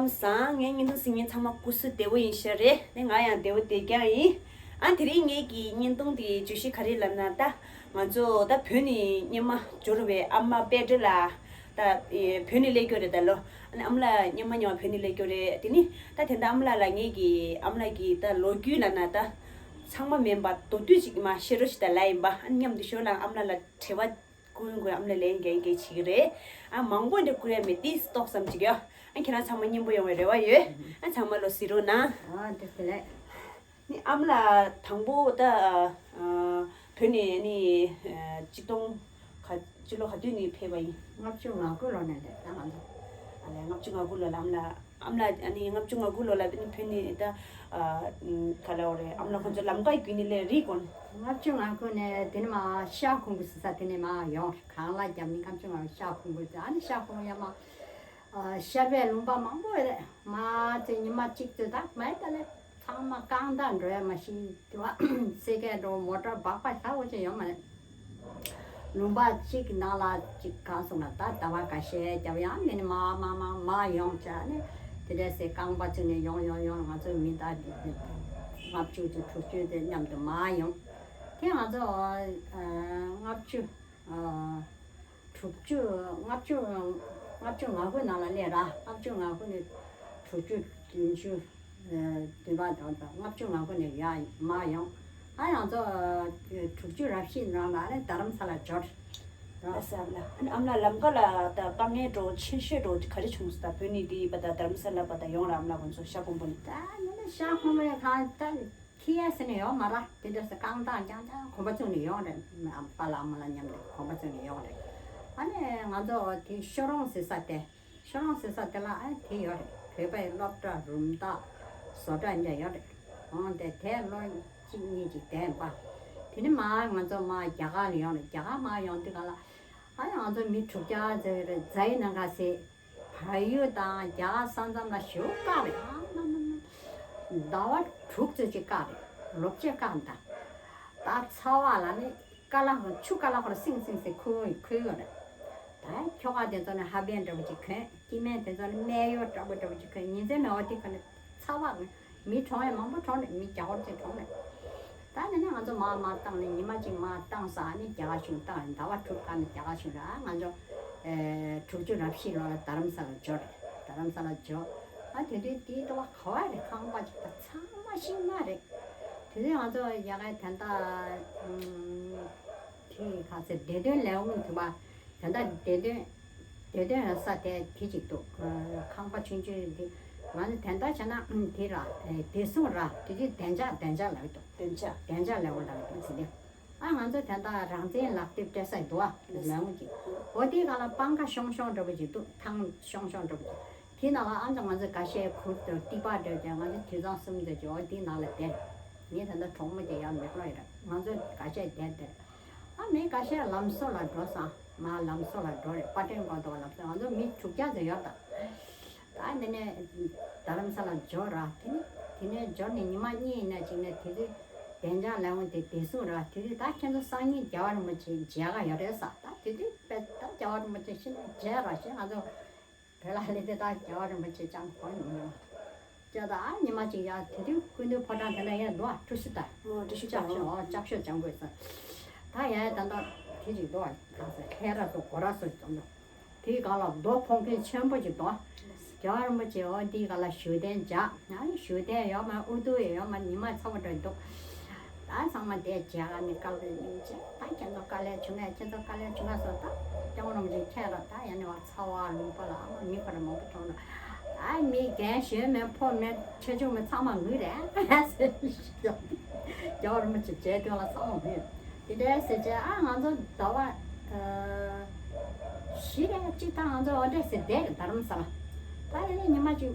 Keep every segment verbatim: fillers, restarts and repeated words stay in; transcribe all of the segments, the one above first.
ཁམས་བཟང་། ངའི་བརྙན་ཐུང་གཟིགས་མཁན་ཚང་མ་སྐུ་གཟུགས་བདེ་པོ་ཡིན་ཤག་རེད། དེ་ང་ཡང་བདེ་པོ་བསྡད་རྐྱང་ཡིན། ཨ་དེ་རིང་ངེད་ཀྱི་བརྙན་ཐུང་དེའི་བརྗོད་གཞི་ག་རེ་ལབ་ན། ད་ང་ཚོ་ད་བོད་ནས་སྙན་མ་འབྱོར་བའི་ཨ་མ་དཔལ་སྒྲོན་ལགས་ད་ཨེ་བོད་ནས་སླེབས་ཀྱི་རེད། ད་ལོ་ཨ་ནི་ཨ་མ་ལགས་སྙན་མ་ཉོ་བ་བོད་ནས་སླེབས་ཀྱི་རེད། དེ་ནི་ད་དེ་འདྲ་ཨ་མ་ལགས་ལ་ངེད་ཀྱི་ཨ་མ་ལགས་ཀྱི་ད་ལོ་རྒྱུས་ལབ་ན་ད་ཚང་མ་མིན་པ་མདོར་བསྡུས་ཅིག་མར་བཤད་རོགས་ཞེས་ད་ལབ་ཡིན་པ། ཨ་ནི་མཉམ་དུ་ཞོར་ལ་ཨ་མ་ལགས་ལ་དྲི་བ་བསྐུར་དགོས། ཨ་མ་ལགས་ལན་རྒྱག་གི་བྱེད་ཀྱི་རེད། ཨ་མང་པོ་འདྲ་བསྐུར་ཡ་མེད། ཏིས་ཏོག་ཙམ་ཅིག་ཡོད། ཨ་ཁྱེད་རང་ཚང་མ་སྙན་པོ་ཡོང་བའི་རེ་བ་ཡོད། ཨ་ཚང་མ་ལོ་གཟིགས་རོགས་གནང་། ཨ་དེ་དེ་ལས། ནི་ཨ་མ་ལགས་དང་པོ་ད་ཨ་བོད་ནས་ནི་ཨ་གཅིག་སྟོང་ག་སྤྱི་ལོ་ག་དུས་ནས་ཕེབས་པ་ཡིན། ལྔ་བཅུ་ང་དགུ་ལོ་ནས་རེད་ད་ང་ཚོ། ཨ་ལས་ལྔ་བཅུ་ང་དགུ་ལོ་ལ་ཨ་མ་ལགས། ཨ་མ་ལགས་ཨ་ནི་ལྔ་བཅུ་ང་དགུ་ལོ་ལ་ཨ་ནི་བོད་ནས་ད་ཨ་ག་ལབ་དགོས་རེད། ཨ་མ་ལགས་ཁོང་ཚོ་ལམ་ཀ་བརྒྱུད་ནས་སླེབས་རེད་གོ། ལྔ་བཅུ་ང་དགུ་ནས་དེ་ནས་མར་ཤར་ཁུང་བུ་ཟེར་ས་དེ་ནས་མར་ཡོང་། གངས་ལ་རྒྱབ་ནས་ལྔ་བཅུ་ང་དགུ་ཤར་ཁུང་བུ་ཟེར། ཨ་ནི་ཤར་ཁུང་ཡར་མར་ཨ་ཤར་པའི་ལུང་པ་མང་པོ་ཡོད་རེད། མར་ཚེ་ཉི་མ་གཅིག་ཙམ་ད་མ་ཡི་ད་ལས་ཚང་མ་རྐང་ཐང་འགྲོ་ཡ་མ་ཤེས། དེ་བ་སེ་གལ་འགྲོ་མོ་ཊ་སྦག་སྦག་ཞག་འོ་ཅིག་ཡོད་མ་རེད། ལུང་པ་གཅིག་ནང་ལ་གཅིག་གང་སོང་ན་ད་ཟླ་བ་འགའ་ཤས་རྒྱབ་ཡང་མིན་ནི་མར་མར་མར་མར་ཡོང་བྱས་ནས་དེ་འདྲ་སེ་རྐང་པ་བཙུགས་ནས་ཡོང་ཡོང་ཡོང་། ང་ཚོ་མི་ད་ལྔ་བཅུ་ཙམ་དྲུག་ཅུ་དེ་མཉམ་དུ་མར་ཡོང་། དེ་ང་ཚོ་ཨ་ལྔ་བཅུ་ཨ་དྲུག་ཅུ་ལྔ་བཅུ་ལྔ་བཅུ་ང་དགུ་ནང་ལ་སླེབས་ར། ལྔ་བཅུ་ང་དགུ་ནས་དྲུག་ཅུ་བདུན་ཅུ་ཨ་བདུན་པ་དང་དང་ལྔ་བཅུ་ང་དགུ་ནས་ཡར་མར་ཡོང་། ཨ་ང་ཚོ་ཨ་དྲུག་ཅུ་རབ་བཞི་ནང་ལ་ཨ་ནི་རྡ་རམ་ས་ལ་འབྱོར། ཨ་ས་ཨ་མ་ལགས། ཨ་ནི་ཨ་མ་ལགས་ལམ་ཁ་ལ་ད་དཀའ་ངལ་འདྲ་ཆེ་ཤོས་འདྲ་ག་རེ་བྱུང་སོང་། ད་བོད་ནས་འདི་ཡིན་པ་ད་རྡ་རམ་ས་ལ་བ་ད་ཡོང་ར་ཨ་མ་ལགས་ཁོང་ཚོ་ཤར་ཁུང་བུ་ནས། ད་ནི་ཤར་ཁུང་བུ་ནས་གང་ད་ཁྱི་ཡ་ཟེར་ནས་ཡོང་མ་ར། དེ་འདྲ་སེ་རྐང་ཐང་རྐྱང་རྐྱང་གོམ་པ་བཙུགས་ནས་ཡོང་རེད། ཨ་པ་ལགས་ཨ་མ་ལགས་མཉམ་དུ་གོམ་པ་བཙུགས་ནས་ཡོང་རེད། ཨ་ནི་ང་ཚོ་དེ་ཤོ་རོང་ཟེར་ས་དེ། ཤོ་རོང་ཟེར་ས་དེ་ལ་ཨ་དེ་ཡོད་རེད། བོད་པའི་སློབ་གྲྭ་རུམ་བདག་བཟོ་གྲྭ་འདྲ་ཡོད་རེད། འོང་དེ་དེ་ལོ་གཅིག་གཉིས་ཅིག་བསྡད་པ། དེ་ནི་མར་ང་ཚོ་མར་རྒྱ་གར་ལ་ཡོང་རེད། རྒྱ་གར་མར་ཡོང་དུས་ག་ལ་ཨ་ཡང་ང་ཚོ་མི་དྲུག་བརྒྱ་ཙམ་ཡོད་རེད། རྫ་ཡི་ནང་ག་ཟེ། བལ་ཡུལ་དང་རྒྱ་གར་ས་མཚམས་ལ་ཞེ་པོ་བཀག་རེད། ཨ་མ་མ་མ། ཟླ་བ་དྲུག་ཙམ་ཅིག་བཀག་རེད། ལོ་བརྒྱད་བཀག་འདུག་ད་ཚ་བ་ལ་ནི་ཀ་ལ་ཆུ་ཀ་ལ་ཁོ་ར་སིང་སིང་སིང་ཁོལ་ཁོལ་ཡོད་རེད། ད་ཁྱོ་ག་དེ་ཚོ་ནི་ཧ་པན་འདྲ་པོ་ཅིག་གོན། སྐྱེ་དམན་དེ་ཚོ་ནི་སྨད་གཡོགས་འདྲ་པོ་འདྲ་པོ་ཅིག་གོན། ཉིན་མཚན་མེད་པ་དེ་ག་ནི་ཚ་བ། མི་གྲོངས་ཡ་མང་པོ་གྲོངས་རེད། མི་བརྒྱ་སྐོར་ཅིག་གྲོངས་རེད། ད་ནི་ནི་ང་ཚོ་མར་མར་བཏང་ནས་ཉི་མ་གཅིག་མར་བཏང་ས་ནི་རྒྱ་གར་གཞུང་བཏང་རེད། ཟླ་བ་དྲུག་བཀག་ནས་རྒྱ་གར་གཞུང་རེད། ཨ་ང་ཚོ་ཨེ་དྲུག་ཅུ་རེ་བཞི་ལོ་ལ་རྡ་རམ་ས་ལ་འབྱོར་རེད། རྡ་རམ་ས་ལ་འབྱོར། ཨ་དེ་དུས་དེའི་ལྟོ་བ་ག་བ་རེད། ཁང་པ་ཅིག་ད་ཚང་མ་ཤིང་ནགས་རེད། དེ་དུས་ང་ཚོ་ཡ་གའི་དན་ད་ཨུམ་དེ་ག་ཚེ་བདེ་དོན་ལས་དབང་དུ་མ། དེ་འདྲ་བདེ་དོན། བདེ་དོན་ས་དེ་དེ་ཅིག་འདུག་ཁང་པ་ཆུང་ཆུང་འདི། ང་ཚོ་དེ་འདྲ་བྱས་ན་དེ་ར་བདེ་སྲུང་ར། དེ་དུས་བདེ་འཇགས། བདེ་འཇགས་ལབ་འདུག་བདེ་འཇགས། བདེ་འཇགས་ལབ་འོ་ལབ་འདུག་ཟེར་ཏེ། ཨ་ང་ཚོ་དེ་འདྲ་རང་བཙན་ལག་དེབ་སྤྲད་ས་འདུག་ཨ། ལས་དབང་གི། འོ་དེའི་སྒང་ལ་སྤང་ཁ་ཤོང་ཤོང་འདྲ་པོ་ཅིག་འདུག་ཐང་ཤོང་ཤོང་འདྲ་པོ་ཅིག་དེའི་ནང་ལ་ཨ་ང་ཚོ་ང་ཚོ་འགའ་ཤས་གུར་དང་ཏི་པ་འདྲ་བྱས། ང་ཚོ་དུད་ཚང་གསུམ་འདྲ་བྱས། འོ་དེའི་ནང་ལ་བསྡད། ངས་དེ་འདྲ་གྲོགས་མོ་དེ་ཡང་མེད་པ་ཡོད་རེད། ང་ཚོ་འགའ་ཤས་བསྡད་བསྡད། ཨ་མི་འགའ་ཤས་ལམ་བཟོ་ལ་འགྲོ་སོང་། མར་ལམ་བཟོ་ལ་འགྲོ་རེད། པར་སྐྲུན་སྐོར་ཐོག་ལམ་བཟོ། ང་ཚོ་མི་དྲུག་བརྒྱ་ཙམ་ཡོད་ད། ད་འདི་ནས་རྡ་རམ་ས་ལ་འབྱོར་ར། དེ་ནས་དེ་ནས་འབྱོར་ནས་ཉི་མ་གཉིས་ཡིན་ན་ཅིག་ནས་དེ་དུས་བདེ་འཇགས་ལས་དབང་དེ་བདེ་སྲུང་ར། དེ་དུས་ད་ཁྱེད་ཚོ་སང་ཉིན་རྒྱལ་བ་རིན་པོ་ཆེ་མཇལ་ག་ཡོད་རེད་ས། ད་དེ་དུས་དཔེ་ད་རྒྱལ་བ་རིན་པོ་ཆེ་ཤི་ནས་མཇལ་ར་ཞེས་ང་ཚོ། བོད་ལ་སླེབས་དུས་ད་རྒྱལ་བ་རིན་པོ་ཆེ་ཅང་གོ་མྱོང་། ཅེས་ད་ཨ་ཉི་མ་གཅིག་ཡ་དེ་དུས་སྐུ་མདུན་ཕོ་བྲང་དེ་འདྲ་ཡང་འདུག་ཨ། ཀྲུའུ་ཞི་ད། ཨོ་ཀྲུའུ་ཞི་ད། ལྕགས་ཤོག་ཨོ་ལྕགས་ཤོག་ལྗང་གུ་ཟེར། ད་ཡ་ད་ད་དེ་ཅིག་འདུག་ཨ། གང་ཟེར་ལྷས་ར་སོ་གོ་ར་སོ་ཙམ་འདུག་དེའི་སྒང་ལ་རྡོ་ཕོག་མཁན་ཆེན་པོ་ཅིག་འདུག་ཨ། རྒྱལ་བ་རིན་པོ་ཆེ་འོ་འདིའི་སྒང་ལ་བཞུགས་གདན་འཇགས། ཨ་ནི་བཞུགས་གདན་ཡོད་མ་ཨུ་ཐུག་ཡོད་མ་ཉི་མ་ཚ་པོ་འདྲ་འདུག་ད་ཚང་མ་བསྡད་བྱས་ཨ་ནི་སྐལ་པའི་སྙིང་རྗེ། ད་ཁྱེད་ཚོ་དཀའ་ལས་བྱུང་ངས། ཁྱེད་ཚོ་དཀའ་ལས་བྱུང་ང་སོ། ད་སྐྱབས་མགོན་རིན་པོ་ཆེ་མཁྱེན་ར། ད་ཡ་ནི་བ་ཚ་བ་ལུང་པ་ལ་ཨ་མ་མི་ཁོ་ར་མང་པོ་གྲོངས་ན། ད་མི་རྒན་གཞོན་མེད་ཕོ་མེད་ཆེ་ཆུང་མེད་ཚང་མ་ངུས་རེད་ཟེར། རྒྱལ་བ་རིན་པོ་ཆེ་མཇལ་དོན་ལ་ཚང་མ་ངུས། དེ་འདྲ་ཟེར་བྱས་ཨ་ང་ཚོ་ཟླ་བ་ཨ་བཞི་རེ་གཅིག་ད་ང་ཚོ་འོ་འདྲ་ཟེར་བསྡད་རེད་རྡ་རམ་ས་ལ། ད་ཡ་ནི་ཉི་མ་གཅིག་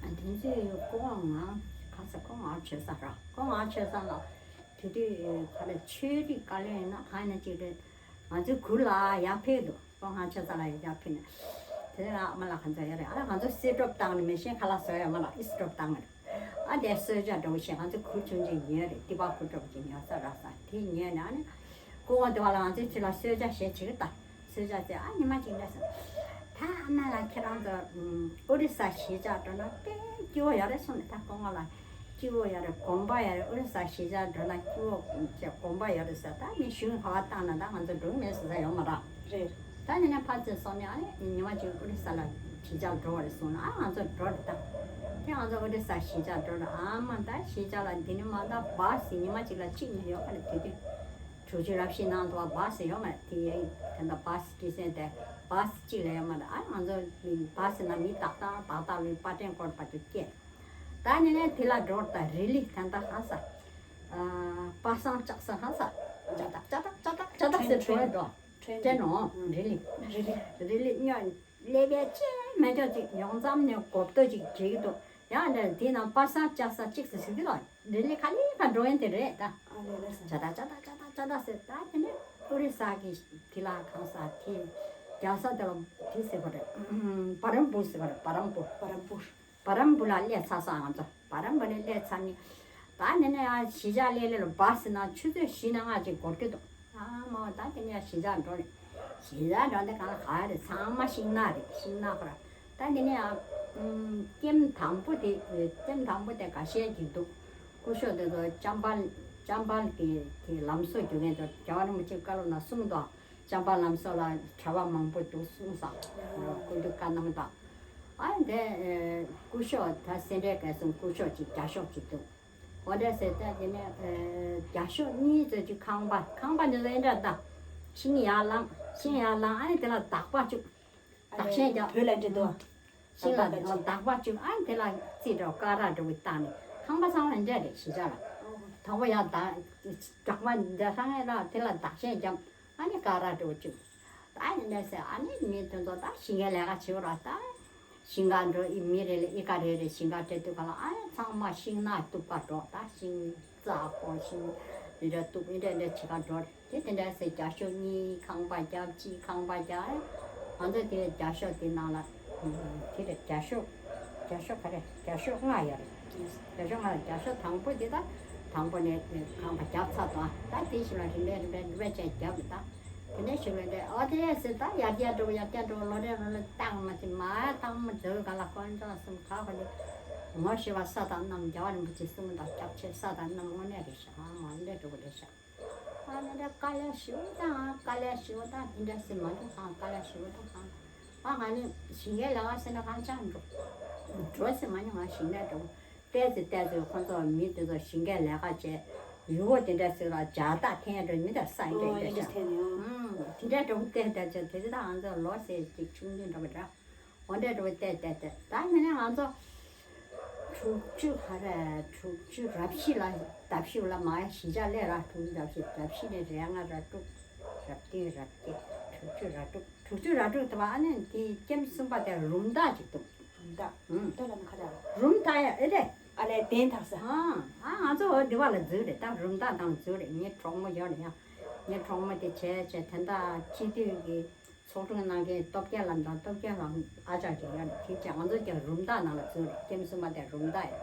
དེ་ཚོས་སྐུ་ངོ་ང་ག་ས་སྐུ་ངོ་ཆོས་ས་ར། སྐུ་ངོ་ཆོས་ས་ལ། དེ་དུས་ག་ལ་ཆོས་རིག་བཀའ་བློན་ཡིན་ན་གང་ཡིན་ན་ཅིག་རེད། ང་ཚོའི་གུར་ལ་ཡར་ཕེབས་འདུག་སྐུ་ངོ་ཆོས་ས་ལ་ཡར་ཕེབས་ནས། དེ་ནས་ཨ་མ་ལགས་ག་ཚོད་ཡོད་རེད། ཨ་ང་ཚོ་སི་ཌོབ་བཏང་ནས་མི་ཤེས་ཁ་ལག་བཟོ་ཡ་མ་ལགས་ཨི་སི་ཌོབ་བཏང་ནས། ཨ་དེ་གསོལ་ཇ་འདྲ་བོ་བཞེས། ང་ཚོ་གུར་ཆུང་ཆུང་ཉོས་རེད། ཏི་པ་གུར་འདྲ་བོ་ཅིག་ཉོ་ས་རག་ས་དེ་ཉོས་ནས་ཨ་ནི། སྐུ་ངོ་དེ་བ་ལ་ང་ཚོའི་ཕྱི་ལ་གསོལ་ཇ་བཞེས་བྱེད་ཀྱི་ད། གསོལ་ཇ་བྱས་ཨ་ཉི་མ་གཅིག་འདྲ་ཟེར། ད་ ད་ཨ་མ་ལགས་ཁྱེད་རང་ཚོ་ཨུ་རི་ས་གཞིས་ཆགས་འགྲོ་ན་དཔེ་སྐྱིད་པོ་ཡོད་རེད་གསུངས་ནས། ད་སྐུ་ངོ་ལགས་སྐྱིད་པོ་ཡོད་རེད། དགོན་པ་ཡོད་རེད། ཨུ་རི་ས་གཞིས་ཆགས་འགྲོ་ན་སྐྱིད་པོ་ཅེས་དགོན་པ་ཡོད་རེད་ཟེར། ད་ནི་གཞུང་ཧ་བ་བཏང་ན་ད་ང་ཚོ་འགྲོ་གི་མེད་ཟེར་ས་ཡོད་མ་རེད། རེད། ད་ནི་ནས་ཕར་ཚུར་སོང་ནས་ཨ་ནི་ཉི་མ་གཅིག་ཨུ་རི་ས་ལ་གཞིས་ཆགས་འགྲོ་བ་རེད་གསུངས་ན། ཨ་ང་ཚོ་འགྲོ་རེད། ད་དེ་ང་ཚོ་ཨུ་རི་ས་གཞིས་ཆགས་འགྲོ་རེད། ཨ་མ་ད་གཞིས་ཆགས་ལ་འདི་ནི་མ་ད་བཱ་སི་ཉི་མ་གཅིག་ལ་གཅིག་ནས་ཡོད་ག་རེད། དེ་དུས་དྲུག་ཅུ་རབ་བཞི་ནང་དུ་བ་བཱ་སི་ཡོད་མ་རེད། དེ་ཡིན་དེ་འདྲ་བཱ་སི་སྤྲི་སེན་དེ་བཱ་སི་གཅིག་ལས་ཡོད་མ་རེད། ཨ་ང་ཚོ་བཱ་སི་ནང་མི་ཏག་ཏག་ཏག་ཏག་ལོས་པ་ཏྲེན་སྐོར་བར་དུ་སྐྱེལ། ད་ནི་ནས་དེ་ལ་འགྲོ་ད་རི་ལི་ད་ད་ཧ་ས། པ་སངས་ལྕགས་ས་ཧ་ས། ཅ་ཏག་ཅ་ཏག་ཅ་ཏག་ཅ་ཏག་ཟེར་འགྲོ་ཡ་འགྲོ། ཀྲེན་ནོ་རི་ལི། རི་ལི། རི་ལི་སྨྱོ། ཀླད་པའི་ཅན་མེད་ཅོག་ཅིག་ཡོང་ཙམ་ནས་གོབ་ཏོ་ཅིག་བྲིས་ཀྱི་འདུག་ཡང་འདྲ་དེ་ནང་པ་སངས་ལྕགས་ས་གཅིག་སུ་ཟིག་གི་ལ་རི་ལི་ཁ་ལི་ཁ་འགྲོ་ཡན་དེ་རེད་ད། ཅ་ཏག་ཅ་ཏག་ཅ་ཏག་ཅ་ཏག་ཟེར། ད་དེ་ནས་ཨུ་རི་ས་གི་དེ་ལ་གང་ས་དེ་རྒྱ་ས་དེ་ལ་དེ་ཟེར་བ་རེད། བ་རམ་པུར་ཟེར་བ་རེད། བ་རམ་པུར། བ་རམ་པུར། བ་རམ་པུར་ལ་སླེབས་ཚར་སོང་ང་ཚོ། བ་རམ་པུར་ནས་སླེབས་ཚར་ནས། ད་ནི་ནས་ཡང་གཞིས་ཆགས་སླེབས་སླེབས་ལ་བཱ་སི་ནང་ཆུ་ཚོད་བཞི་ནས་ལྔ་ཅིག་འགོར་གྱི་འདུག་ཨ་མ་ད་དེ་ནས་ཡང་གཞིས་ཆགས་འགྲོ་ནས། གཞིས་ཆགས་འགྲོ་ནས་གང་ལ་ག་རེ་ཚང་མ་ཤིང་ནགས་རེད། ཤིང་ནགས་ཁོ་ར། ད་དེ་ནས་ཡང་ཀེམ་དང་པོ་དེ་ཀེམ་དང་པོ་དེ་འགའ་ཤས་ཅིག་འདུག་སྐུ་ཞབས་དེ་ཚོ་ཅམ་པལ་ཅམ་པལ་གྱི་གྱི་ལམ་བཟོ་རྒྱུ་མཁན་ཚོ་རྒྱལ་བ་རིན་པོ་ཆེ་བཀའ་སློབ་ནང་གསུངས་འདུག་ཅམ་པ་ལམ་བཟོ་ལ་བྲེལ་བ་མང་པོ་འདུག་གསུངས་སོང་། སྐུ་མདུན་བཀའ་གནང་དང་། ཨ་འདི་སྐུ་ཞབས་ད་སེ་འབྲས་དགེ་གསུམ་སྐུ་ཞབས་གཅིག་རྒྱ་ཤོག་གཅིག་འདུག་འོ་འདྲ་ཟེར་ད་དེ་ནས་རྒྱ་ཤོག་གཉིས་ཙམ་ཅིག་ཁང་པ་ཁང་པ་འདི་ཚོ་ཨེ་འདྲ་ད་ཤིང་ཡར་ལངས་ཤིང་ཡར་ལངས། ཨ་ནི་དེ་ལ་འདག་པ་བཅུག་བདག་ཆེན་རྒྱབ། བོད་ལ་འདྲི་འདུག་ཤིང་ལ་འདག་པ་བཅུག་ཨ་ནི་དེ་ལ་རྩི་འདྲ་ཀ་ར་འདྲ་བོ་བཏང་ནས་ཁང་པ་ཚང་མ་འདྲ་རེད་གཞིས་ཆགས་ལ། དང་པོ་ཡང་འདག་འདག་པ་འདྲ་ཚང་ཡང་ལ་དེ་ལ་བདག་ཆེན་རྒྱབ། ཨ་ནི་ཀ་ར་འདྲ་བོ་བཅུག་ཨ་ནི་ནས་ཟེར་ཨ་ནི་མི་དེ་ཚོ་ད་ཞིང་ཁའི་ལས་ཀ་བྱེད་ར་ད། ཞིང་ཁ་འགྲོ་ཨི་མི་རེ་ལ་ཨི་ཀ་རེ་རེ་ཞིང་ཁ་སྤྲད་དུས་ག་ལ་ཨ་ནི་ཚང་མ་ཤིང་ནགས་གཏུབ་པ་འགྲོ། ད་ཤིང་རྩྭ་ཕོ་ཤིང་འདི་འདྲ་གཏུབ་ཨི་འདྲ་འདྲ་བྱེད་ཀ་འགྲོ་རེད། དེ་དེ་འདྲ་ཟེར་རྒྱ་ཤོག་གཉིས་ཁང་པ་རྒྱབ་གཅིག་ཁང་པ་རྒྱབ། ང་ཚོ་དེ་རྒྱ་ཤོག་དེ་ནང་ལ་དེ་རེད་རྒྱ་ཤོག་རྒྱ་ཤོག་ག་རེ་རྒྱ་ཤོག་ལྔ་ཡོད་རེད། རྒྱ་ཤོག་ལྔ་རྒྱ་ཤོག་དང་པོ་དེ་ད་དང་པོ་ནས་ཁང་པ་རྒྱབ་ཚར་དང་ད་དེ་བཞིན་ལ་རིམ་པས་རིམ་པས་རིམ་པས་བྱས་རྒྱབ་རེད་ད། དེ་ནས་ཞུ་བས་དེ་ཨོ་དེ་ཟེར་ད་ཡར་རྒྱས་འགྲོ་ཡར་རྒྱས་འགྲོ་ལོ་རེ་ལོ་རེ་བཏང་མ་ཅི་མ་བཏང་མ་འཛོལ་ག་ལ་དཀོན་མཆོག་གསུམ་ག་ག་ནས་ངོ་ཤེས་པ་ས་དང་གནམ་རྒྱལ་བ་རིན་པོ་ཆེ་གསུམ་དང་སྐྱབས་ཆེ་ས་དང་གནམ་དངོས་གནས་རེད་ཤག་ཨ་མ་འདྲ་འགྲོ་གི་རེད་ཤག་ཨ་ནི་འདྲ་དཀའ་ལས་ཞེ་པོ་དང་དཀའ་ལས་ཞེ་པོ་དང་དེ་འདྲ་ཟེར་མ་འདུག་གང་དཀའ་ལས་ཞེ་པོ་དང་གང་ཨ་ང་ནི་ཞིང་ཁའི་ལས་ཀ་ཟེར་ན་གང་ཅང་འགྲོ་འགྲོ་ཟེར་མ་ནི་ང་ཞིང་ལས་འགྲོ་བལྟས་ཚེ་བལྟས་ཚེ་ཁོ་ཚོ་མི་དེ་ཚོ་ཞིང་ཁའི་ལས་ཀ་བྱས་ཡུལ་བོ་དེ་འདྲ་ཟེར་ལ་ཇ་རྟགས་འཐེན་འགྲོ་མི་འདྲ་ས་འདྲ་འདྲ་ཤག་དེ་འདྲ་འགྲོ་བལྟས་བལྟས་ཚེ་དེ་ཚེ་ད་ང་ཚོ་ལོ་ཟེར་ཅིག་ཆུང་ཆུང་འགྲོ་བ་འདྲ། འོ་འདྲ་འགྲོ་བལྟས་བལྟས་བལྟས་ད་མི་ནས་ང་ཚོ་དྲུག་ཅུ་ག་རེ་དྲུག་ཅུ་རབ་བཞི་ལ་ཟླ་བཞི་ལ་མ་ཡ་གཞིས་ཆགས་སླེབས་ར་དྲུག་ཅུ་རབ་བཞི་རབ་བཞི་ནས་རེ་ལྔ་རེ་དྲུག་རབ་བདུན་རབ་བརྒྱད་དྲུག་ཅུ་རེ་དྲུག་དྲུག་ཅུ་རེ་དྲུག་དུ་བ་ཨ་ནི་དེ་ཀེམ་གསུམ་པ་དེ་རུམ་བདག་ཅིག་འདུག་རུམ་བདག་ཨུམ། ད་ལ་ནི་ཁ་ལ་རུམ་བདག་ཡ་ཨེ་རེད། ཨ་ལས་གདན་འཐག་ས། ཨ་ཨ་ང་ཚོ་འོ་འདི་བ་ལ་འཛུལ་རེད། ད་རུམ་བདག་དང་འཛུལ་རེད། ངའི་གྲོགས་མོ་ཡོད་རེད་ཡ། ངའི་གྲོགས་མོ་དེ་བྱས་བྱས་དེ་འདྲ་སྤྱི་འཐུས་ཀྱི་ཚོགས་དྲུང་གནང་མཁན་སྟོབས་རྒྱལ་ལགས་དང་སྟོབས་རྒྱལ་ལགས་ཨ་ཅག་ཅིག་ཡོད་རེད། དེ་བྱས་ང་ཚོ་ཀྱང་རུམ་བདག་ནང་ལ་འཛུལ་རེད། ཀེམ་གསུམ་པ་དེ་རུམ་བདག་ཡིན།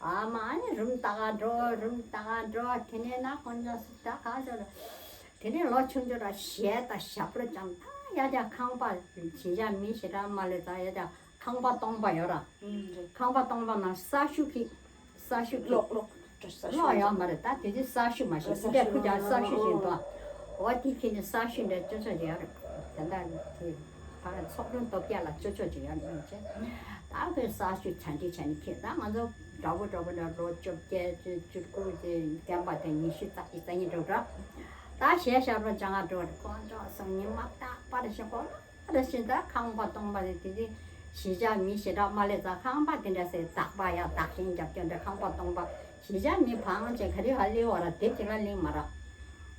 ཨ་མ་ཨ་ནི་རུམ་བདག་ག་འགྲོ་རུམ་བདག་ག་འགྲོ་དེ་ནས་ན་ཁོང་ཚོ་སུ་ད་ག་ཚོད་རེད། དེ་ནས་ལོ་ཆུང་ཆུང་ར་གཞས་དང་ཞབས་བྲོ་ཅང་ད་ཡ་ཅག་ཁང་པ་གཞིས་ཆགས་མི་ཞེ་དྲག་མ་སླེབས་ཙང་ཡ་ཅག་ཁང་པ་སྟོང་པ་ཡོད་ར། ཁང་པ་སྟོང་པ་ནང་ས་ཤུ་ཁྱེར། ས་ཤུ་ཁྱེར། གློག་གློག་ས་ཤུ་གློག་ཡོད་མ་རེད། ད་དེ་དུས་ས་ཤུ་མ་ཤེས་ས་འདྲ་ཤུ་ཁུ་ཅག་ས་ཤུ་ཤེས་འདུག་འོ་དེ་ཁྱེར་ནས་ས་ཤུ་འདྲ་ཅོ་ཅོ་ཅིག་ཡོད་རེད། དེ་འདྲ་དེ་ཕ་ཚོགས་དྲུང་སྟོབས་རྒྱལ་ལགས་ཅོ་ཅོ་ཅིག་ཡོད་རེད་མིན་ཆེ། ད་ཁོས་ས་ཤུ་ཆ་འདྲི་བྱས་ནས་ཁྱེར། ད་ང་ཚོ་འདྲ་པོ་འདྲ་པོ་འདྲ་ལོ་བཅོ་བརྒྱད་བཅུ་དགུ་དེ་བདེན་པ་དེ་ཉི་ཤུ་རྩ་གཅིག་རྩ་གཉིས་འགྲོ་འགྲོ། ད་གཞས་ཞབས་བྲོ་སྦྱང་ག་འགྲོ་རེད། དཀོན་མཆོག་གསུམ་ཉི་མ་རྟག་པར་ཞིག་གོ་ལ། རེ་ཞིག་ད་ཁང་པ་སྟོང་པ་རེད། དེ་དུས་གཞིས་ཆགས་མི་ཞེ་དྲག་མ་སླེབས་ཙང་ཁང་པ་དེ་འདྲ་ཟེར་བདག་པ་ཡ་བདག་ཞེན་རྒྱབ་རྒྱབ་འདྲ་ཁང་པ་སྟོང་པ་གཞིས་ཆགས་མི་བང་ཅན་ག་རེ་ག་སླེབས་བ་ར་དེབ་ཅིག་ལ་གླེང་མ་ར།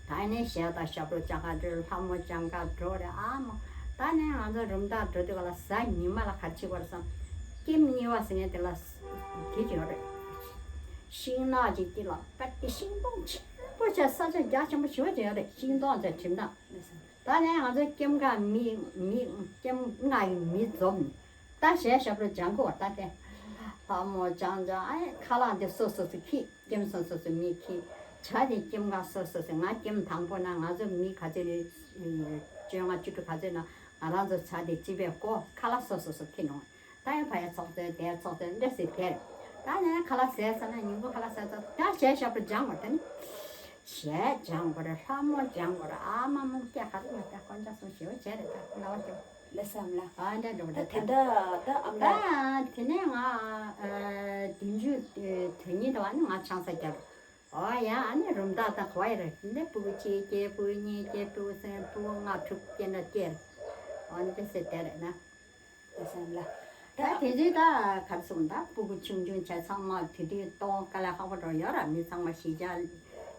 ད་ནས་གཞས་དང་ཞབས་བྲོ་སྦྱང་ག་འགྲོ་ལྷ་མོ་སྦྱང་ག་འགྲོ་རེད་ཨ་མོ། ད་ནས་ང་ཚོ་རུམ་བདག་འགྲོ་དུས་ག་ལ་གཟའ་ཉི་མ་ལ་ག་རེ་བྱེད་དགོས་རེད་བསམ། ཀེམ་གཉིས་པ་ཟེར་མཁན་དེ་ལ་དེ་ཅིག་ཡོད་རེད། ཤིང་ནགས་ཅིག་དེ་ལ་པད་དེ་ཤིང་སྡོང་ཆེན་པོ་ཆེ་ས་ཆ་རྒྱ་ཆེན་པོ་ཞེ་པོ་ཅིག་ཡོད་རེད། ཤིང་སྡོང་ཚོའི་གྲིབ་ནག་ད་ནས་ང་ཚོ་ཀེམ་ཁ་མི་མི་ཀེམ་ལྔ་ཡི་མི་འཛོམས་ནས་ད་གཞས་ཞབས་བྲོ་སྦྱང་གི་བ། ད་དེ་ལྷ་མོ་སྦྱང་སྦྱང་ཨ་ཡེ་ཁ་ལག་དེ་སོ་སོ་སོ་ཁྱེར། ཀེམ་སོ་སོ་སོ་མི་ཁྱེར། ཇ་དེ་ཀེམ་ཁ་སོ་སོ་སོ། ང་ཀེམ་དང་པོ་ན་ང་ཚོ་མི་ག་ཚོད་རེད། བཅོ་ལྔ་བཅུ་དྲུག་ག་ཚོད་ན། ང་རང་ཚོ་ཆ་དེ་སྤྱི་པའི་སྐོར་ཁ་ལག་སོ་སོ་སོ་ཁྱེར་ནོ། ད་ཡང་ཕ་ཡ་ཚོགས་ཚོད་དེ་ཚོགས་ཚོད་འདྲ་སེ་དེར། ད་ནས་ཁ་ལག་ཟས་ཚར་ན་ཉིན་གུང་ཁ་ལག་ཟས་ཚར་ད་ཞལ་ཞབས་པ་སྦྱང་བ་ད་ནི། ཞལ་སྦྱང་དགོས་རེད། ལྷ་མོ་སྦྱང་དགོས་རེད། ཨ་མ་མ་སྐྱ་ཁ་རེ་མ་སྐྱ་དཀོན་མཆོག་གསུམ་ཞེ་བོ་བྱས་རེད། ད་ལ་བ་ཞེ་བོ། ལ་བསམ་ལ། ཨ་འདྲ་འགྲོ་གི་ད་རེད་ད། དེ་འདྲ་ད་ཨམ་ལ། ད་དེ་ནས་ང་ཨ་བདུན་ཅུ་དོན་གཉིས་དུ་བ་ནི་ང་ཆང་ས་རྒྱབ། ཨོ་ཡ་ཨ་ནི་རུམ་ཐག་དང་གོ་ཡ་རེད། འདི་སྤུ་གུ་གཅིག་སྐྱེས། སྤུ་གུ་གཉིས་སྐྱེས། སྤུ་གུ་གསུམ། སྤུ་གུ་ལྔ་དྲུག་སྐྱེས་ན་སྐྱེས་རེད། ཨོ་འདི་སེ་དེ་རེད་ན། ལ་བསམ་ལ། ད་ད་དེ་དུས་ད་གར་སོང་ད་སྤུ་གུ་ཆུང་ཆུང་བྱས་ཚང་མ་དེ་དུས་གཏོང་དཀའ་ལས་ཁག་པོ་འགྲོ་ཡོད་ར། མི་ཚང་མ་གཞིས་ཆགས་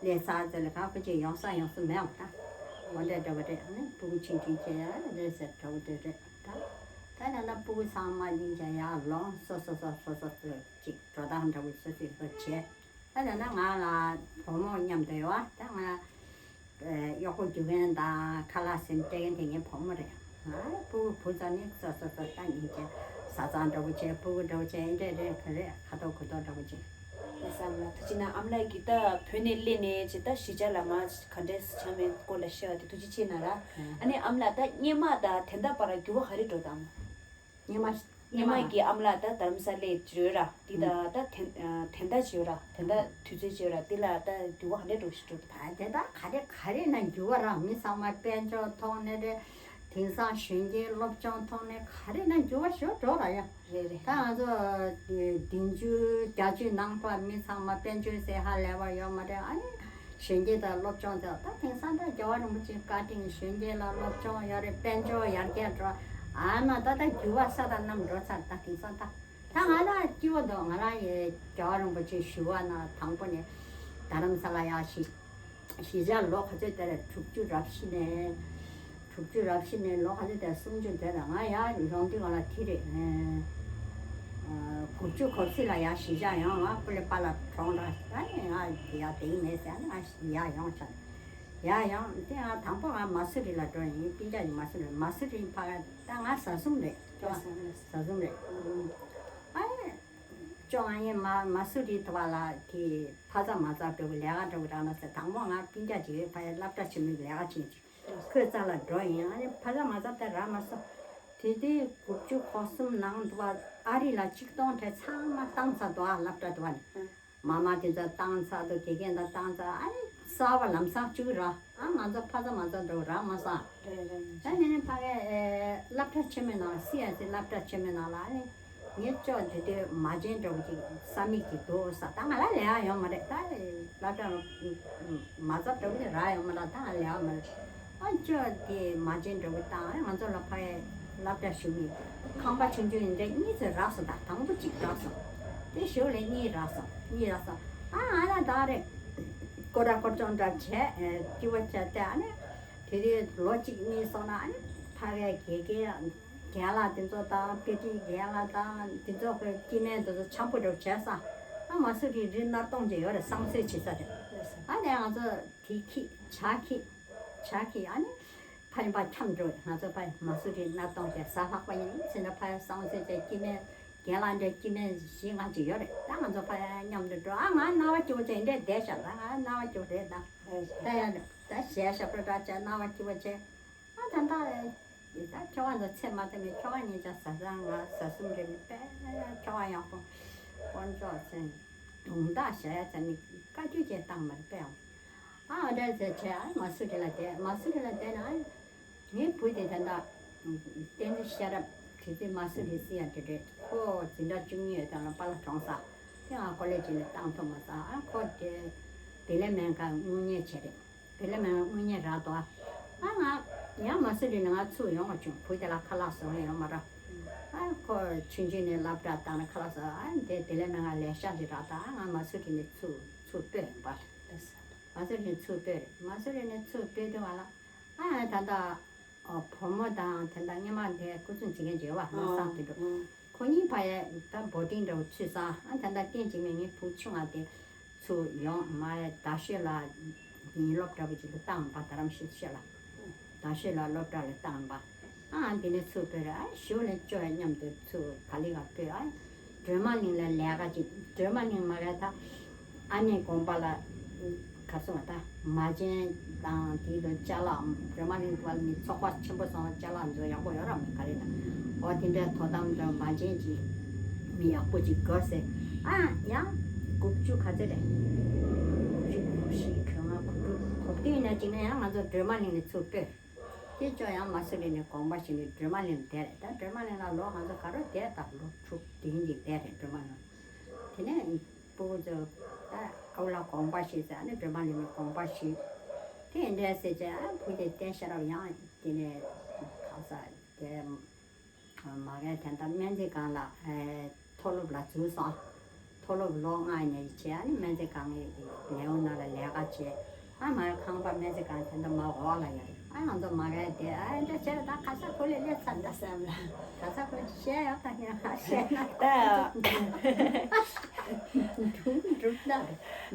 ལས་ས་ཚོ་ལ་ཁག་པོ་ཅིག་ཡོང་ས་ཡོང་ས་མེད་འོང་ད། འོ་འདྲ་འདྲ་བོ་རེད། ཨ་ནི་སྤུ་གུ་ཆུང་ཆུང་བྱས་ཡ་ལས་ཟེར་འདྲ་བོ་འདྲ་རེད་ད། ད་ད་ན་སྤུ་གུ་ཚང་མ་སྙིང་རྗེ་ཡར་ལོངས་སོ་སོ་སོ་སོ་སོ་སོ་ཅིག་འགྲོ་སྟངས་འདྲ་བོ་སོ་སོས་སོ་བྱས། ད་ད་ན་ང་ལ་བུ་མོ་མཉམ་དུ་ཡོད་བ། ད་ང་གཡོག་པོ་རྒྱུག་མཁན་དང་ཁ་ལག་ཟིན་སྤྲད་མཁན་དེ་ངའི་བུ་མོ་རེད། ང་སྤུ་གུ་བུ་ཚོ་ནི་སོ་སོ་སོ་ད་སྙིང་རྗེ། བཟའ་ཚང་འདྲ་བོ་བྱས། སྤུ་གུ་འདྲ་བོ་བྱས། འདྲ་རེད་ག་རེད། ཁ་དོག་གུ་དོག་འདྲ་བོ་བྱས། ལ་བསམ་ལ། ཐུགས་རྗེ་གནང་། ཨ་མ་ལགས་ཀྱིས་ད་བོད་ནས་སླེབས་ནས་ཇི་ལྟར་གཞིས་ཆགས་ལ་མ་ག་འདྲས་བྱུང་མིན་སྐོར་ལ་བཤད་པ་དེ་ཐུགས་རྗེ་ཆེ་གནང་ར། ཨ་ནི་ཨ་མ་ལགས་ད་སྔོན་མ་དང་དེ་འདྲ་བར་འགྱུར་བ་ག་རེ་འགྲོ་དང་། སྔོན་མ་སྔོན་མ་གི་ཨ་མ་ལགས་ད་དྷ་རམ་ས་ལ་བྱོས་ར་འདི་ད་ད་དེ་དེ་འདྲ་བྱོས་ར་དེ་འདྲ་དུས་ཚོད་བྱོས་ར་འདི་ལ་ད་འགྱུར་བ་ག་འདྲས་འགྲོ་ཞིག་འགྲོ་ད། དེ་ད་ག་རེ་ག་རེ་ན་འགྱུར་བ་ར། མི་ཚང་མ་དཔལ་འབྱོར་ཐོག་ནས་རེད། དེང་སང་གཞོན་སྐྱེས་སློབ་སྦྱོང་ཐོག་ནས་ག་རེ་ན་འགྱུར་བ་ཞིག་འགྲོ་ར་ཡ། རེད་རེད། ད་ང་ཚོ་བདུན་ཅུ་བརྒྱད་ཅུ་ནང་ཕར་མི་ཚང་མ་དཔལ་འབྱོར་ཟེར་ཧ་ལས་པ་ཡོད་མ་རེད། ཨ་ནི་གཞོན་སྐྱེས་དང་སློབ་སྦྱོང་དེ་ད་དེང་སང་ད་རྒྱལ་བ་རིན་པོ་ཆེའི་བཀའ་དྲིན་གཞོན་སྐྱེས་ལ་སློབ་སྦྱོང་ཡོད་རེད། དཔལ་འབྱོར་ཡར་རྒྱས་འགྲོ། ཨ་མ་ད་ད་འགྱུར་བ་ས་དང་གནམ་འགྲོ་ཚར། ད་དེང་སང་ད་ད་ང་ལ་སྐྱིད་པོ་འདུག་ང་རང་ཡི་རྒྱལ་བ་རིན་པོ་ཆེ་ཞུ་བ་ན་དང་པོ་ནས་རྡ་རམ་ས་ལ་ཡར་ཞིག་གཞིས་ཆགས་ལོ་ག་ཚོད་དེར་དྲུག་ཅུ་རབ་བཞི་ནས། དྲུག་ཅུ་རབ་བཞི་ནས་ལོ་ག་ཚོད་དེར་སུམ་ཅུ་དེར་ང་ཡར་ཡོང་དུས་ང་ལ་དེ་རེད། ཨ་དགུ་བཅུ་གོ་གཅིག་ལ་ཡར་གཞིས་ཆགས་ཡོང་། ང་ཀུ་ལེ་པཱ་ལགས་གྲོངས་ར། ཨ་ནི་ང་ཡར་དེ་ཡིན་མེད་ཟེར། ཨ་ནི་ང་ཡར་ཡོང་ཆ། ཡར་ཡོང་དེ་ང་དང་པོ་ང་མ་སུ་རི་ལ་འགྲོ་ཡིན། སྤུན་ཀྱག་གི་མ་སུ་རི། མ་སུ་རི་ཕ་ག་ད་ང་བཟའ་གསུམ་རེད། ཅོ་ཨ་བཟའ་གསུམ་རེད། ཨ་ནི། ཅོ་ང་ཡིན་མ་མ་སུ་རི་དུ་བ་ལ་དེ་ཕ་ཚ་མ་ཚ་འགྲོ་གི་ལས་ཀ་འགྲོ་གི་རག་མ་སོང་། དང་པོ་ང་སྤུན་ཀྱག་ཅིག་ཡོད། ཕ་ཡ་སློབ་གྲྭ་ཆེན་མོའི་ལས་ཀ་བྱེད་ཅིག་ཁོའི་རྩ་ལ་འགྲོ་ཡིན། ཨ་ནི་ཕ་ཚ་མ་ཚ་དེ་རག་མ་སོང་། དེ་དུས་དགུ་བཅུ་གོ་གསུམ་ནང་དུ་བ་ཨ་རི་ལ་ཆིག་སྟོང་དེ་ཚང་མ་བཏང་ཚར་འདུག་ཨ་སློབ་གྲྭ་དུ་བ་ནས། མ་མ་དེ་ཚོ་བཏང་ཚར་འདུག་དགེ་རྒན་དང་བཏང་ཚར། ཨ་ནི་གསར་པ་ལམ་སང་བཅུག་ར། ཨ་ང་ཚོ་ཕ་ཚ་མ་ཚ་འགྲོ་རག་མ་སོང་། རེད་རེད། ད་ནི་ནི་ཕ་གི་ཨེ་སློབ་གྲྭ་ཆེན་མོའི་ནང་ལ། སི་ཨེ་སི་སློབ་གྲྭ་ཆེན་མོའི་ནང་ལ་ཨ་ནི་ངའི་ཅོ་དེ་དུས་མ་བྱན་འགྲོ་གི་ས་མིག་ཅིག་འདུག་ས། ད་ང་ལ་ལས་ཀ་ཡོང་མ་རེད། ད་སློབ་གྲྭ་མ་ཚ་འགྲོ་གི་རག་ཡོང་མ་རེད། ད་ང་ལས་ཀ་མ་རེད། ཨ་ཅོ་དེ་མ་བྱན་འགྲོ་གི་བཏང་། ཨ་ང་ཚོ་ལ་ཕ་གི་སློབ་གྲྭ་ཞུགས་ནས་ཁང་པ་ཆུང་ཆུང་ཡིན་འདྲ་གཉིས་ཙམ་རག་སོང་། ད་དང་པོ་གཅིག་རག་སོང་། དེ་ཞོར་ལ་གཉིས་རག་སོང་། གཉིས་རག་སོང་། ཨ་ང་ལ་ད་རེད། སྐོར་ར་སྐོར་ཚོང་འདྲ་བྱས། ཨེ་སྐྱིད་པོ་བྱས་ཏེ། ཨ་ནི་དེ་དུས་ལོ་གཅིག་གཉིས་སོང་ན་ཨ་ནི་ཕ་གིའི་དགེ་རྒན་རྒན་ལགས་དེ་ཚོ་དང་དཔེ་ཁྲིད་རྒན་ལགས་དང་དེ་ཚོ་གི་སྐྱེ་དམན་དེ་ཚོ་འཆམ་པོ་འདྲ་བྱས་ས། ཨ་མ་སུ་རི་རི་སྣར་གཏོང་བྱས་ཡོད་རེད། བསང་གསོལ་བྱེད་ས་དེ། ཨ་ནི་ང་ཚོ་དེ་ཁྱི་ཇ་ཁྱི་ཇ་ཁྱི་ཨ་ནི་ཕ་རིམ་པ་འཁྱམས་འགྲོ། ང་ཚོ་ཕ་མ་སུ་རི་སྣར་གཏོང་བྱས་གཟའ་ལྷག་པ་ཡིན་ཟེར་ན་ཕ་བསང་གསོལ་བྱས། སྐྱེ་དམན་རྒན་ལགས་འདྲ་སྐྱེ་དམན་བཞི་ལྔ་ཅིག་ཡོད་རེད། ད་ང་ཚོ་ཕ་མཉམ་དུ་འགྲོ། ཨ་ང་རྣ་བ་སྐྱིད་པོ་བྱས་འདྲ་བསྡད་ཤག་ད་ང་རྣ་བ་སྐྱིད་པོ་རེད་ད། ད་ཡང་ད་ཞལ་ཞབས་པྲ་འདྲ་བྱས་རྣ་བ་སྐྱིད་པོ་བྱས། ཨ་ད་ད་ད་ཁྱོ་ག་ཚོ་ཚེ་མ་ཐག་མེད། ཁྱོ་ག་གཉིས་ཀྱང་བཟའ་ཚང་ང་བཟའ་གསུམ་རེད། མི་དཔེ་ཁྱོ་ག་ཡག་པོ་དཀོན་མཆོག་མཚན་དུང་ཐག་བཞག་ཡ་ཚ་ནི་བཀའ་བཀྱོན་བྱས་བཏང་མ་རེད་པས། ཨ་འདྲ་ཟེར་བྱས། ཨ་མ་སུ་རི་ལ་བསྡད། མ་སུ་རི་ལ་བསྡད་ན་ཨ་ངའི་བུ་དེ་ད་ལྟ་བསྟན་འཛིན་ཤེས་རབ་དེ་ཚེ་མ་སུ་རི་སི་ཡ་དེ་རེད། ཁོ་འཛིན་གྲྭ་བཅུ་གཉིས་ཡོད་དང་ལ་པཱ་ལགས་གྲོངས་ས། དེ་ང་ཀོ་ལེ་ཇི་ནས་བཏང་ཐུབ་མ་སོང་། ཨ་ཁོ་དེ་དེ་ལས་མེད་ཀ་དངུལ་གཉེར་བྱས་རེད། དེ་ལས་མེད་ཀ་དངུལ་གཉེར་རག་འདུག་ཨ་ང་ཡང་མ་སུ་རི་ནས་ང་ཚུར་ཡོང་བ་བྱུང་། བུ་དེ་ལ་ཁ་ལག་བཟོ་ཡ་ཡོད་མ་རེད། ཨ་ཁོ་ཆུང་ཆུང་ནས་སློབ་གྲྭ་བཏང་ནས་ཁ་ལག་བཟོ། ཨ་དེ་དེ་ལས་མེད་ཀ་ལས་ཤག་ཅིག་རག་འདུག་ཨ་ང་མ་སུ་རི་ནས་ཚུར་ཚུར་སྤོས་ཡིན་པ། མ་སུ་རི་ནས་ཚུར་སྤོས་རེད། མ་སུ་རི་ནས་ཚུར་སྤོས་དུས་ང་ལ། ཨ་ད་ལྟ་ཨོ་བུ་མོ་དང་དེ་འདྲ་སྔོན་མ་དེ་སྐུ་སྲུང་བྱེད་མཁན་ཅིག་ཡོད་པ། ལྷ་ས་དེ་འགྲོ། ཁོ་གཉིས་ཕ་ཡ་ད་བོ་ཏིང་འདྲ་བོ་ཚུད་སོང་། ཨ་ད་ལྟ་རྟེན་འཇིགས་མེད་ངའི་བུ་ཆུང་བ་དེ་ཚུར་ཡོང་མ་ཡ་རྡ་ཤོད་ལ་ཉིན་སློབ་གྲྭ་བུ་ཅིག་ལ་བཏང་པ། རྡ་རམ་ཤོད་ཤོད་ལ། རྡ་ཤོད་ལ་སློབ་གྲྭ་ལ་བཏང་པ། ཨ་འདི་ནས་ཚུར་སྤོས་རེད། ཨ་ཞོར་ལ་ཅོ་ཡ་མཉམ་དུ་ཚུར་ག་ལི་ག་སྤོས། ཨ་སྒྲོལ་མ་གླིང་ལ་ལས་ཀ་ཅིག་སྒྲོལ་མ་གླིང་མ་རེད་ད། ཨ་ནེ་དགོན་པ་ལ། ག་རེ་ཟེར་བ་ད་མ་བྱན་དང་དེའི་དུ་ཅ་ལག་སྒྲོལ་མ་གླིང་དུ་བ་ནི་ཚོགས་པ་ཆེན་པོ་སོང་ཅ་ལག་མཛོད་ཡག་པོ་ཡོད་ར་མེད་ག་རེ་དང་། འོ་དེ་འདྲའི་དོ་དམ་དང་མ་བྱན་གྱི་མི་ཡག་པོ་ཅིག་དགོས་ཟེར། ཨ་ཡང་དགུ་བཅུ་ག་ཚོད་རེད། དགུ་བཅུ་གོ་བཞི་གོ་ལྔ་གོ་དྲུག་གོ་བདུན་ཡིན་ན་ཅིག་ན་ཡང་ང་ཚོ་སྒྲོལ་མ་གླིང་ནས་ཚུར་སྤོས། དེ་ཅོ་ཡང་མ་སུ་རི་ནས་དགོངས་པ་བཞེས་ནས་སྒྲོལ་མ་གླིང་བསྡད་རེད། ད་སྒྲོལ་མ་གླིང་ལ་ལོ་ང་ཚོ་ག་རེ་བསྡད་ད་ལོ་དྲུག་བདུན་ཅིག་བསྡད་རེད་སྒྲོལ་མ་གླིང་། དེ་ནས་སྤུ་གུ་ཚོ་ད་ཨ་ལ་དགོངས་པ་བཞེས་ཟེར་ཨ་ནི་སྒྲོལ་མ་གླིང་ནས་དགོངས་པ་བཞེས། དེ་འདྲ་ཟེར་བྱས་ཨ་བུ་དེ་བསྟན་ཤེས་རབ་ཡང་དེ་ནས་གང་ཟག་དེ་མ་གའི་དན་རྟགས་སྨན་རྩིས་ཁང་ལ་ཨེ་མཐོ་སློབ་ལ་འཛུལ་སོང་། མཐོ་སློབ་ལོ་ལྔ་ནས་བྱས་ཨ་ནི་སྨན་རྩིས་ཁང་གི་ལེའུ་ནང་ལ་ལས་ཀ་བྱས། ཨ་མ་ཁང་པ་སྨན་རྩིས་ཁང་དེ་འདྲ་མ་འོག་ལ་ཡོད་རེད། ཨ་ང་ཚོ་མ་གའི་དེ་ཨ་འདྲ་བྱས་ད་ག་ས་གོ་ལས་སླེབས་ཚར་འདྲ་སེམས་ལ་ག་ས་གོ་བཤད་ཡག་ད་ཉན་ཧ་བཤད་ན་ད། འགྲུབ་འགྲུབ་ན།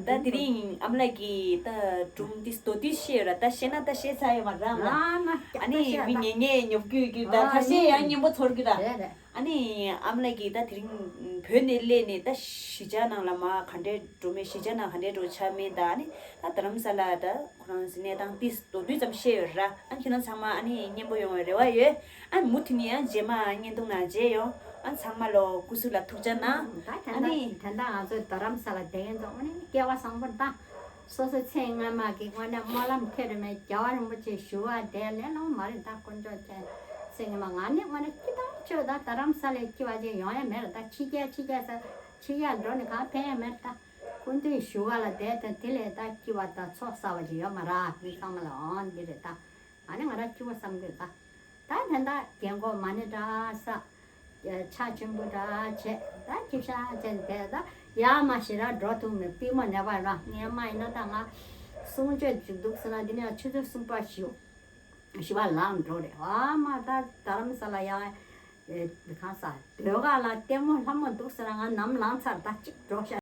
ད་དེ་རིང་ཨ་མ་ལགས་ཀྱིས་ད་སྒྲུང་འདི་མདོར་བསྡུས་བཤད་ཡོད་ར། ད་བཤད་ན་ད་བཤད་ཚར་ཡོད་མ་རེད་ཨ་མ། ཨ་ནི་མི་ངེས་ངེས་ཉོབ་རྒྱུ་ཡོད་རྒྱུ་ད་ཁ་ཤས་ཡང་སྙན་པོ་ཚོར་རྒྱུ་ད། རེད་རེད། ཨ་ནི་ཨ་མ་ལགས་ཀྱིས་ད་དེ་རིང་བོད་ནས་སླེབས་ནས་ད་གཞིས་ཆགས་ནང་ལ་མ་ག་འདྲས་འགྲོ་མིན་གཞིས་ཆགས་ནང་ག་འདྲས་འགྲོ་ཆགས་མིན་ད་ཨ་ནི་ད་རྡ་རམ་ས་ལ་ད་ཁོ་རང་གནས་སྟངས་འདི་མདོར་བསྡུས་ཙམ་བཤད་ཡོད་ར། ཨ་ཁྱེད་རང་ཚང་མ་ཨ་ནི་སྙན་པོ་ཡོང་བའི་རེ་བ་ཡོད། ཨ་མུ་མཐུད་ནས་ཡང་རྗེས་མ་བརྙན་ཐུང་ནང་མཇལ་ཡོང་། ཨ་ཚང་མ་ལོ་སྐུ་གཟུགས་ལ་ཐུགས་ཅག་གནང་། ད་དེ་ཨ་ནི་འདྲ་དེ་འདྲ་ང་ཚོ་རྡ་རམ་ས་ལ་བསྡད་མཁན་ཚོ་ཨ་ནི་སྐལ་བ་བཟང་པོ་ད་སོ་སོ་ཚེ་སྔ་མ་གི་དངོས་གནས་སྨོན་ལམ་ཐེབས་རེ་མེད་རྒྱལ་བ་རིན་པོ་ཆེ་ཞུ་བ་དེ་ལས་ལོང་མ་རེད། ད་དཀོན་མཆོག་མཁྱེན། ཚེ་སྔ་མ་ང་ནི་དངོས་གནས་སྐྱིད་ཐང་ཆོད་ད་རྡ་རམ་ས་ལའི་སྐྱིད་པ་ཅིག་ཡོང་ཡ་མེད་རེད། ད་ཕྱི་རྒྱལ་ཕྱི་རྒྱལ་ས་ཕྱི་རྒྱལ་འགྲོ་ནས་གང་ཕན་ཡ་མེད་ད། སྐུ་མདུན་ཞུ་བ་ལ་བསྡད་དང་དེ་ལས་ད་སྐྱིད་པ་དང་ཚོགས་བསགས་པ་ཅིག་ཡོད་མ་རེད། མི་ཚང་མ་ལ་འོང་འདི་རེད་ད། ཨ་ནི་ང་རང་སྐྱིད་པོ་བསམ་གྱི་ད། ད་དེ་འདྲ་རྒན་གོག་མ་ཎི་འདྲ་ས། ཕྱག་ཆེན་པོ་འདྲ་བྱས་ད་ཅིག་ཤ་ཅན་དེ་ད་ཡར་མར་ཞེ་དྲག་འགྲོ་ཐུབ་མེད། པུས་མོ་ནད་པ་ར་ངས་མ་ཡིན་ན་ད་ང་གསུང་ཆོས་ཅིག་འདུག་ཟེར་ན་འདི་ནས་ཆུ་ཚོད་གསུམ་པ་བཞི་བཞི་པ་ལངས་འགྲོ་རེད། ཨ་མ་ད་རྡ་རམ་ས་ལ་ཡང་གང་ས་ཟློས་གར་ལ་ལྟད་མོ་ལྷ་མོ་འདུག་ཟེར་ན་ང་ནམ་ལངས་ཚར་ད་ཅིག་འགྲོ་ཤ།